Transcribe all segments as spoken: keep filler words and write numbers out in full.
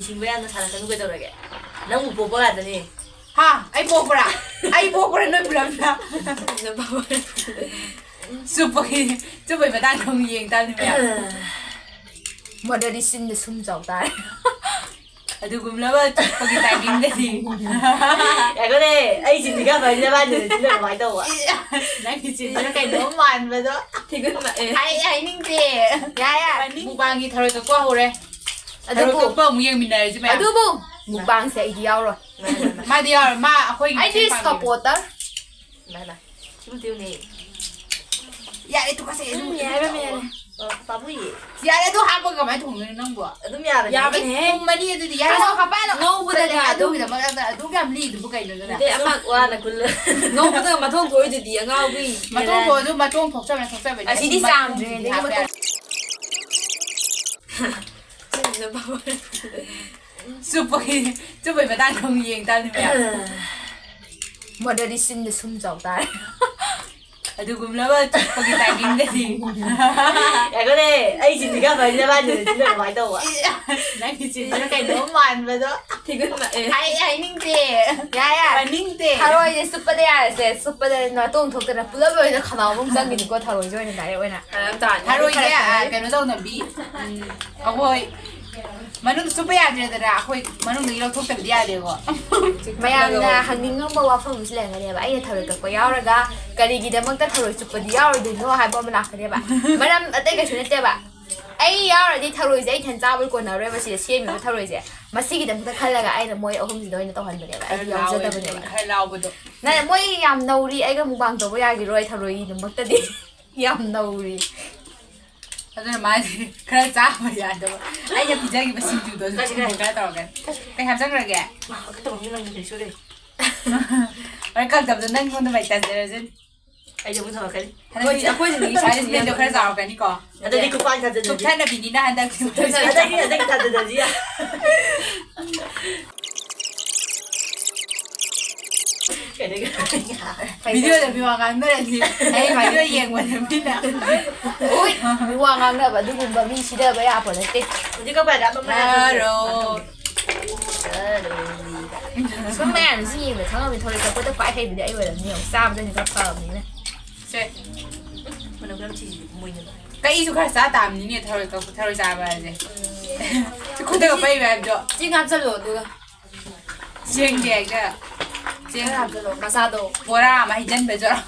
ꯁꯤꯡꯕ ꯌꯥꯝꯅ ꯁꯥꯟꯅꯀꯅꯨ ꯀꯩꯗꯧꯔꯒꯦ? ꯅꯪꯕꯨ ꯄꯣꯛꯄ ꯉꯥꯛꯇꯅꯤ꯫ ꯍꯥ? ꯑꯩ ꯄꯣꯛꯄ꯭ꯔꯥ? ꯑꯩ ꯄꯣꯛꯄ꯭ꯔꯥ ꯅꯣꯏ ꯄꯨꯂꯞꯅ? ꯆꯨꯞꯄꯒꯤ, ꯆꯨꯞꯄꯒꯤ ꯃꯇꯥꯡꯗ ꯑꯃꯨꯛ ꯌꯦꯡ ꯇꯥꯕꯅꯤ ꯃꯌꯥꯝ꯫ ꯃꯗꯨꯗꯤ ꯆꯤꯟꯗ ꯁꯨꯝ ꯆꯥꯎ ꯇꯥꯔꯦ꯫ ꯑꯗꯨꯒꯨꯝꯂꯕ ꯆꯨꯞꯄꯒꯤ timingꯗꯗꯤ꯫ ꯉꯥꯏꯈꯣꯅꯦ, ꯑꯩ ꯆꯤꯟꯗꯤ ꯈꯔ ꯐꯔꯤ, ꯅꯕꯥꯅꯤꯅ ꯆꯤꯟꯗ ꯀꯃꯥꯏꯅ ꯇꯧꯕ? ꯅꯪꯒꯤ ꯆꯤꯟꯗꯨꯅ ꯀꯩꯅꯣꯝ ꯃꯥꯟꯕꯗꯣ꯫ ꯊꯤꯒꯠꯂꯛꯑꯦ꯫ ꯑꯩ ꯍꯥꯏꯅꯤꯡꯗꯦ꯫ ꯌꯥꯔꯦ, ꯌꯥꯔꯦ꯫ ꯃꯨꯛꯕꯥꯡꯒꯤ ꯊꯔꯣꯏ ꯀꯛꯄ ꯍꯧꯔꯦ꯫ ꯊꯔꯣꯏ ꯑꯗꯨꯕꯨ ꯀꯛꯄ ꯑꯃꯨꯛ ꯌꯦꯡꯃꯤꯟꯅꯔꯁꯤ ꯃꯌꯥꯝ꯫ ꯑꯗꯨꯕꯨ ꯃꯨꯛꯕꯥꯡꯁꯦ ꯑꯩꯗꯤ ꯌꯥꯎꯔꯣꯏ꯫ ꯃꯥꯗꯤ ꯌꯥꯎꯔꯣꯏ, ꯃꯥ ꯑꯩꯈꯣꯏꯒꯤ ꯑꯩꯗꯤ ꯃꯇꯦꯡ ꯄꯥꯡꯕꯤꯔꯣꯏ꯫ Supporter꯫ ꯃꯥ, ꯃꯥ꯫ ꯁꯤꯕꯨ ꯊꯤꯌꯨꯅꯦ꯫ ꯌꯥꯔꯦ, ꯇꯣꯛꯑꯁꯦ꯫ ꯑꯗꯨꯝ ꯎꯝ, ꯌꯥꯔꯦ, ꯌꯥꯔꯦ꯫ ꯑꯣ, ꯄꯥꯝꯃꯨꯏꯌꯦ꯫ ꯌꯥꯔꯦ, ꯑꯗꯨ ꯍꯥꯞꯄꯒ ꯀꯃꯥꯏꯅ ꯊꯣꯡꯗꯣꯏꯅꯣ ꯅꯪꯕꯣ? ꯑꯗꯨꯝ ꯌꯥꯕꯅꯦ꯫ ꯌꯥꯕꯅꯦꯍꯦ꯫ ꯄꯨꯝꯃꯅꯤ ꯑꯗꯨꯗꯤ꯫ ꯌꯥꯔꯦ, ꯀꯩꯅꯣ ꯍꯥꯞꯄ ꯍꯥꯏꯅꯣ? ꯉꯧꯕꯗꯒ ꯑꯗꯨꯝ ꯑꯗꯨꯒꯤꯗꯃꯛꯇ ꯑꯗꯨꯛ ꯌꯥꯝ ꯂꯤꯗꯨꯕꯨ ꯀꯩꯅꯣ ꯑꯗꯨꯅ? ꯅꯠꯇꯦ, ꯑꯃ ꯋꯥꯅ ꯈꯨꯜꯂ꯫ ꯉꯧꯕꯗꯒ ꯃꯇꯣꯡ ꯊꯣꯛꯏꯗꯨꯗꯤ ꯑꯉꯥꯎꯕꯤ꯫ ꯃꯇꯣꯡ ꯊꯣꯛꯑꯁꯨ ꯃꯇꯣꯡ ꯊꯣꯛꯆꯕꯅꯦ, ꯊꯣꯛꯆꯕꯅꯦ꯫ ꯑꯁꯤꯗꯤ ꯑꯁꯤ ꯆꯥꯝꯗ꯭ꯔꯤꯉꯩꯗꯒꯤ ꯃꯇꯣꯡꯗꯨꯗꯤ ꯍꯥꯞꯄ ꯃꯇꯣꯡ ꯌꯥꯔꯦ꯫ ꯆꯨꯞꯄꯒꯤ, ꯆꯨꯞꯄꯒꯤ ꯃꯇꯥꯡꯗ ꯑꯃꯨꯛ ꯌꯦꯡ ꯇꯥꯕꯅꯤ ꯃꯌꯥꯝ꯫ ꯃꯗꯨꯗꯤ ꯆꯤꯟꯗ ꯁꯨꯝ ꯆꯥꯎ ꯇꯥꯔꯦ꯫ ꯑꯗꯨꯒꯨꯝꯂꯕ ꯆꯨꯞꯄꯒꯤ timingꯗꯗꯤ꯫ ꯉꯥꯏꯈꯣꯅꯦ, ꯑꯩ ꯆꯤꯟꯗꯤ ꯈꯔ ꯐꯔꯤ, ꯅꯕꯥꯅꯤꯅ ꯆꯤꯟꯗ ꯀꯃꯥꯏꯅ ꯇꯧꯕ? ꯅꯪꯒꯤ ꯆꯤꯟꯗꯨꯅ ꯀꯩꯅꯣꯝ ꯃꯥꯟꯕꯗꯣ꯫ ꯊꯤꯒꯠꯂꯛꯑꯦ꯫ ꯑꯩ ꯍꯥꯏꯅꯤꯡꯗꯦ꯫ ꯌꯥꯔꯦ, ꯌꯥꯔꯦ꯫ ꯍꯥꯏꯅꯤꯡꯗꯦ꯫ ꯊꯔꯣꯏꯁꯦ ꯆꯨꯞꯄꯗ ꯌꯥꯔꯦꯁꯦ, ꯆꯨꯞꯄꯗ ꯅꯥꯇꯣꯟ ꯊꯣꯛꯇꯅ ꯄꯨꯂꯞ ꯂꯣꯏꯅ ꯈꯅꯥꯎ ꯑꯃꯨꯛ ꯆꯪꯈꯤꯅꯤꯀꯣ, ꯊꯔꯣꯏꯁꯦ ꯑꯣꯏꯅ direct ꯑꯣꯏꯅ꯫ ꯊꯔꯣꯏꯁꯦ, ꯑ, ꯀꯩꯅꯣ ꯇꯧꯅꯕꯤ, ꯎꯝ, ꯑꯩꯈꯣꯏ ꯃꯅꯨꯡꯗ ꯆꯨꯞꯄ ꯌꯥꯗ꯭ꯔꯦꯗꯅ, ꯑꯩꯈꯣꯏ ꯃꯅꯨꯡꯗꯒꯤ ꯂꯧꯊꯣꯛꯇꯕꯗꯤ ꯌꯥꯗꯦꯀꯣ꯫ ꯃꯌꯥꯝꯅ ꯍꯪꯅꯤꯡꯉꯝꯕ ꯋꯥꯐꯝ ꯑꯃꯁꯨ ꯂꯩꯔꯝꯒꯅꯦꯕ, ꯑꯩꯅ ꯊꯔꯣꯏ ꯀꯛꯄ ꯌꯥꯎꯔꯒ ꯀꯔꯤꯒꯤꯗꯃꯛꯇ ꯊꯔꯣꯏ ꯆꯨꯞꯄꯗꯤ ꯌꯥꯎꯔꯣꯏꯗꯣꯏꯅꯣ ꯍꯥꯏꯕ ꯑꯃ ꯂꯥꯛꯀꯅꯦꯕ꯫ ꯃꯔꯝ ꯑꯇꯩ ꯀꯩꯁꯨ ꯅꯠꯇꯦꯕ, ꯑꯩ ꯌꯥꯎꯔꯗꯤ ꯊꯔꯣꯏꯁꯦ ꯑꯩ ꯏꯊꯟ ꯆꯥꯕꯩ ꯀꯣꯟꯅꯔꯣꯏꯕ, ꯁꯤꯗ ꯁꯦꯝꯃꯤꯕ ꯊꯔꯣꯏꯁꯦ꯫ ꯃꯁꯤꯒꯤꯗꯃꯛꯇ ꯈꯜꯂꯒ ꯑꯩꯅ ꯃꯣꯏ ꯑꯍꯨꯝꯁꯤꯗ ꯑꯣꯏꯅ ꯇꯧꯍꯟꯕꯅꯦꯕ, ꯈꯔ ꯑꯩꯗꯤ ꯂꯥꯎꯋꯦ, ꯌꯥꯎꯖꯗꯕꯅꯦꯕ꯫ ꯈꯔ ꯂꯥꯎꯕꯗꯣ꯫ ꯅ-, ꯃꯣꯏ ꯌꯥꯝ ꯅꯧꯔꯤ, ꯑꯩꯒ ꯃꯨꯛꯕꯥꯡ ꯇꯧꯕ ꯌꯥꯈꯤꯔꯣꯏ ꯊꯔꯣꯏꯒꯤꯗꯃꯛꯇꯗꯤ꯫ ꯌꯥꯝ ꯅꯧꯔꯤ꯫ ꯑꯗꯨꯅ ꯃꯥꯗꯤ ꯈꯔ ꯆꯥꯕ ꯌꯥꯗꯕ꯫ ꯑꯩꯅ ꯄꯤꯖꯈꯤꯕ ꯁꯤꯡꯖꯨꯗꯣ ꯑꯗꯨ ꯀꯥꯏ ꯆꯥ-, ꯊꯨꯝ ꯈꯔ ꯇꯧꯔꯒꯦ꯫ ꯀꯩ ꯍꯥꯞꯆꯟꯈ꯭ꯔꯒꯦ? ꯃꯥ ꯍꯧꯒꯠꯇꯕ ꯃꯤ ꯅꯪ ꯀꯩꯁꯨ ꯂꯩ꯫ ꯍꯣꯔꯦꯟ ꯀꯪꯗꯕꯗꯣ ꯅꯪꯉꯣꯟꯗ ꯃꯥꯏ ꯇꯥꯖꯔꯁꯅꯤ꯫ ꯑꯩꯗꯤ ꯑꯃꯨꯛ ꯊꯝꯃꯛꯀꯅꯤ꯫ ꯍꯟꯗꯛꯇꯤ ꯑꯩꯈꯣꯏ, ꯑꯩꯈꯣꯏꯁꯨ ꯃꯤ punishmentꯗꯣ ꯈꯔ ꯆꯥꯎꯔꯛꯀꯅꯤꯀꯣ꯫ ꯑꯗꯨꯗꯤ ꯈꯨꯄꯥꯛ ꯊꯥꯖꯤꯜꯂꯁꯤ꯫ ꯆꯨꯞꯊꯅꯕꯤꯅꯤꯅ ꯍꯟꯗꯛꯇꯤ꯫ ꯍꯟꯗꯛꯇꯤ, ꯍꯟꯗꯛꯇꯤ ꯊꯥꯖꯤꯜꯂꯁꯤ ꯌꯥ-, ꯀꯩꯗꯧꯔꯒꯦ? Videoꯗ ꯃꯤ ꯋꯥ ꯉꯥꯡꯅꯔꯗꯤ ꯍꯌꯦꯡ video ꯌꯦꯡꯕꯗ ꯃꯤꯅ꯫ ꯎꯏ, ꯃꯤ ꯋꯥ ꯉꯥꯡꯅꯕ ꯑꯗꯨꯒꯨꯝꯕ ꯃꯤ ꯁꯤꯗꯕ ꯌꯥꯕ ꯅꯠꯇꯦ꯫ ꯍꯧꯖꯤꯛ ꯀꯛꯄ ꯌꯥꯗ꯭ꯔꯥ? ꯑꯃ ꯃꯌꯥ ꯌꯥꯔꯣ꯫ ꯁꯨꯝ ꯃꯌꯥꯝꯅꯁꯨ ꯌꯦꯡꯕꯗ ꯈꯪꯉꯝꯅꯤ, ꯊꯔꯣꯏ ꯀꯛꯄꯗ ꯈ꯭ꯋꯥꯏ ꯍꯩꯕꯗꯤ ꯑꯩ ꯑꯣꯏꯔꯝꯅꯤ꯫ ꯌꯦꯡꯉꯨ, ꯆꯥꯕꯗꯅꯤ ꯈꯔ ꯐꯕꯅꯤꯅ꯫ ꯁꯦ꯫ ꯃꯅꯝ ꯈꯔ ꯊꯤꯁꯤꯗꯤ ꯃꯣꯏꯅ꯫ ꯀꯛꯏꯁꯨ ꯈꯔ ꯆꯥ ꯇꯥꯕꯅꯤꯅꯦ, ꯊꯔꯣꯏ ꯀꯛꯄ, ꯊꯔꯣꯏ ꯆꯥꯕ ꯍꯥꯏꯁꯦ꯫ ꯈꯨꯠꯇꯒ ꯄꯩꯕ ꯍꯥꯏꯕꯗꯣ꯫ ꯆꯦꯡ ꯍꯥꯞꯆꯜꯂꯣ ꯑꯗꯨꯒ꯫ ꯆꯦꯡꯗꯤ ꯍꯦꯛꯇ꯫ ꯆꯦꯡ ꯈꯔ ꯍꯥꯞꯆꯜꯂꯣ, ꯃꯆꯥꯗꯣ꯫ ꯕꯣꯔꯥ ꯑꯃ ꯍꯩꯖꯤꯟꯕ ꯖꯣꯔꯣ꯫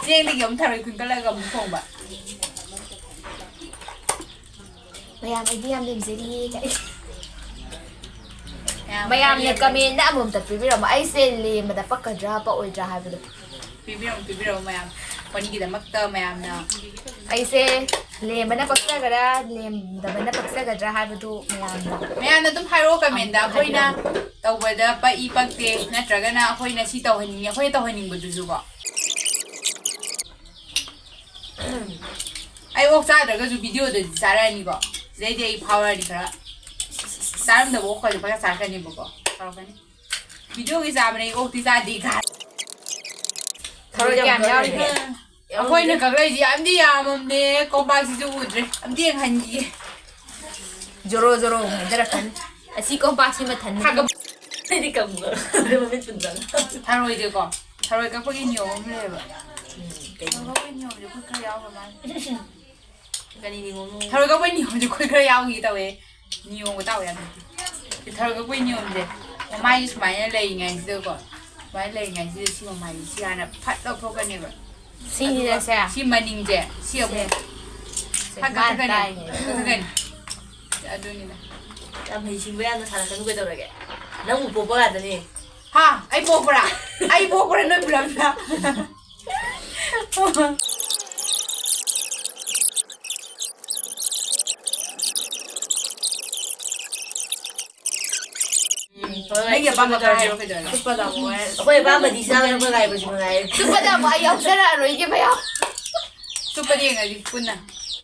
ꯆꯦꯡꯗꯒꯤ ꯑꯃꯨꯛ ꯊꯔꯣꯏ ꯈꯨꯟꯀꯠꯂꯒ ꯑꯃꯨꯛ ꯊꯣꯡꯕ꯫ ꯃꯌꯥꯝ ꯑꯩꯗꯤ ꯌꯥꯝ ꯂꯦꯝꯖꯔꯤꯌꯦ ꯀꯥꯏ꯫ ꯃꯌꯥꯝ ꯃꯌꯥꯝꯅ ꯂꯦꯝꯖꯔꯤ꯫ Comment ꯑꯃꯃꯝꯇ ꯄꯤꯕꯤꯔꯝꯃꯣ꯫ ꯑꯩꯁꯦ ꯂꯦꯝꯕꯗ ꯄꯛꯀꯗ꯭ꯔꯥ ꯄꯛꯑꯣꯏꯗ꯭ꯔꯥ ꯍꯥꯏꯕꯗꯣ꯫ ꯄꯤꯕꯤꯔꯝꯃꯣ, ꯄꯤꯕꯤꯔꯝꯃꯣ ꯃꯌꯥꯝ꯫ ꯃꯅꯤꯒꯤꯗꯃꯛꯇ ꯃꯌꯥꯝꯅ꯫ ꯑꯩꯁꯦ ꯂꯦꯝꯕꯅ ꯄꯛꯆꯒꯗ꯭ꯔꯥ, ꯂꯦꯝꯗꯕꯅ ꯄꯛꯆꯒꯗ꯭ꯔꯥ ꯍꯥꯏꯕꯗꯨ ꯃꯌꯥꯝꯅ꯫ ꯃꯌꯥꯝꯅ ꯑꯗꯨꯝ ꯍꯥꯏꯔꯛꯑꯣ comment-ꯇ, ꯑꯃꯨꯛꯇꯪ ꯑꯩꯈꯣꯏꯅ ꯍꯥꯏꯕꯤꯔꯝꯃꯣ꯫ ꯇꯧꯕꯗ ꯄꯛꯏ ꯄꯛꯇꯦ, ꯅꯠꯇ꯭ꯔꯒꯅ ꯑꯩꯈꯣꯏꯅ ꯁꯤ ꯇꯧꯍꯟꯅꯤꯡꯉꯤ, ꯑꯩꯈꯣꯏꯅ ꯇꯧꯍꯟꯅꯤꯡꯕꯗꯨꯁꯨꯀꯣ꯫ ꯑꯩ ꯑꯣꯛ ꯆꯥꯗ꯭ꯔꯒꯁꯨ video-ꯗꯗꯤ ꯆꯥꯔꯛꯑꯅꯤꯀꯣ꯫ ꯁꯤꯗꯩꯗꯤ ꯑꯩ ꯐꯥꯎꯔꯛꯑꯅꯤ ꯈꯔ꯫ ꯆꯥꯔꯝꯗꯕ ꯑꯣꯛ ꯈꯔꯁꯨ ꯄꯪꯆꯥ ꯆꯥꯔꯛꯀꯅꯦꯕꯀꯣ꯫ ꯆꯥꯎꯔꯛꯀꯅꯤ꯫ Video-ꯒꯤ ꯆꯥꯕꯅꯦ, ꯑꯩ ꯑꯣꯛꯇꯤ ꯆꯥꯗꯦ ꯀꯥꯏ꯫ ꯊꯔꯣꯏ ꯀꯌꯥꯝ ꯌꯥꯎꯔꯤꯒꯦ? ꯑꯩꯈꯣꯏꯅ ꯀꯛꯂꯛꯏꯁꯤ ꯌꯥꯝꯗꯤ ꯌꯥꯝꯃꯝꯅꯦ, ꯀꯣꯝꯄꯥꯛꯁꯤꯁꯨ ꯎꯗ꯭ꯔꯦ꯫ ꯑꯝꯇ ꯌꯦꯡꯍꯟꯈꯤꯒꯦ꯫ ꯖꯣꯔꯣ ꯖꯣꯔꯣ ꯍꯥꯏꯖꯔꯛꯀꯅꯤ꯫ ꯑꯁꯤ ꯀꯣꯝꯄꯥꯛꯁꯤ ꯃꯊꯟ ꯊꯥꯒꯠ-, ꯑꯩꯗꯤ ꯀꯝꯕ ꯃꯃꯤꯠ ꯄꯨꯟꯖꯜ꯫ ꯊꯔꯣꯏꯁꯦꯀꯣ, ꯊꯔꯣꯏ ꯀꯛꯄꯒꯤ ꯅꯤꯌꯣꯝ ꯑꯃ ꯂꯩꯌꯦꯕ꯫ ꯎꯝ, ꯀꯩꯅꯣ? ꯊꯔꯣꯏ ꯀꯛꯄꯒꯤ ꯅꯤꯌꯣꯝꯁꯦ ꯈꯨꯠ ꯈꯔ ꯌꯥꯎꯈ꯭ꯔ ꯃꯥꯜꯂꯦ꯫ ꯀꯔꯤ ꯅꯤꯌꯣꯝꯅꯣ? ꯊꯔꯣꯏ ꯀꯛꯄꯒꯤ ꯅꯤꯌꯣꯝꯁꯦ ꯈꯨꯠ ꯈꯔ ꯌꯥꯎꯈꯤꯒꯦ ꯇꯧꯋꯦ꯫ ꯅꯤꯌꯣꯝꯒ ꯇꯥꯎ ꯌꯥꯗꯦ꯫ ꯊꯔꯣꯏ ꯀꯛꯄꯒꯤ ꯅꯤꯌꯣꯝꯁꯦ, ꯃꯃꯥꯏꯁꯦ ꯁꯨꯃꯥꯏꯅ ꯂꯩꯔꯤꯉꯩꯁꯤꯗꯀꯣ, ꯁꯨꯃꯥꯏꯅ ꯂꯩꯔꯤꯉꯩꯁꯤꯗ ꯁꯤ ꯃꯃꯥꯏꯁꯦ ꯁꯤ ꯍꯥꯟꯅ ꯐꯠ ꯂꯧꯊꯣꯛꯀꯅꯦꯕ꯫ ꯁꯤꯅꯤꯅ ꯑꯗꯨꯒ ꯁꯦ? ꯁꯤ ꯃꯅꯤꯡꯁꯦ, ꯁꯤ ꯑꯃꯨꯛ ꯁꯦ꯫ ꯐꯠ ꯃꯥꯅ ꯀꯛꯊꯠꯀꯅꯤ꯫ ꯇꯥꯏꯅꯦ꯫ ꯀꯛꯊꯠꯀꯅꯤ꯫ ꯑꯗꯨꯅꯤꯗ꯫ ꯌꯥꯝ ꯍꯩꯁꯤꯡꯕ ꯌꯥꯝꯅ ꯁꯥꯟꯅꯀꯅꯨ ꯀꯩꯗꯧꯔꯒꯦ? ꯅꯪꯕꯨ ꯄꯣꯛꯄ ꯉꯥꯛꯇꯅꯤ꯫ ꯍꯥ? ꯑꯩ ꯄꯣꯛꯄ꯭ꯔꯥ? ꯑꯩ ꯄꯣꯛꯄ꯭ꯔꯥ ꯅꯣꯏ ꯄꯨꯂꯞꯅ? ꯎꯝ, ꯅꯪꯒꯤ ꯑꯄꯥꯝꯕ ꯈꯔ ꯍꯥꯏꯔꯣ ꯀꯩꯗꯧꯔꯒꯦ? ꯆꯨꯞꯄꯗ ꯑꯃꯨꯛ ꯍꯥꯏꯔ-, ꯑꯩꯈꯣꯏ ꯑꯄꯥꯝꯕꯗꯤ ꯆꯥꯕ ꯊꯛꯄ ꯉꯥꯏꯕꯁꯤ ꯃꯉꯥꯏꯔꯦ꯫ ꯆꯨꯞꯄꯗ ꯑꯃꯨꯛ ꯑꯩ ꯌꯥꯎꯖꯔꯛꯑꯔꯣꯏꯒꯦ ꯃꯌꯥꯝ꯫ ꯆꯨꯞꯄꯗꯤ ꯌꯦꯡꯉꯁꯤ ꯄꯨꯟꯅ꯫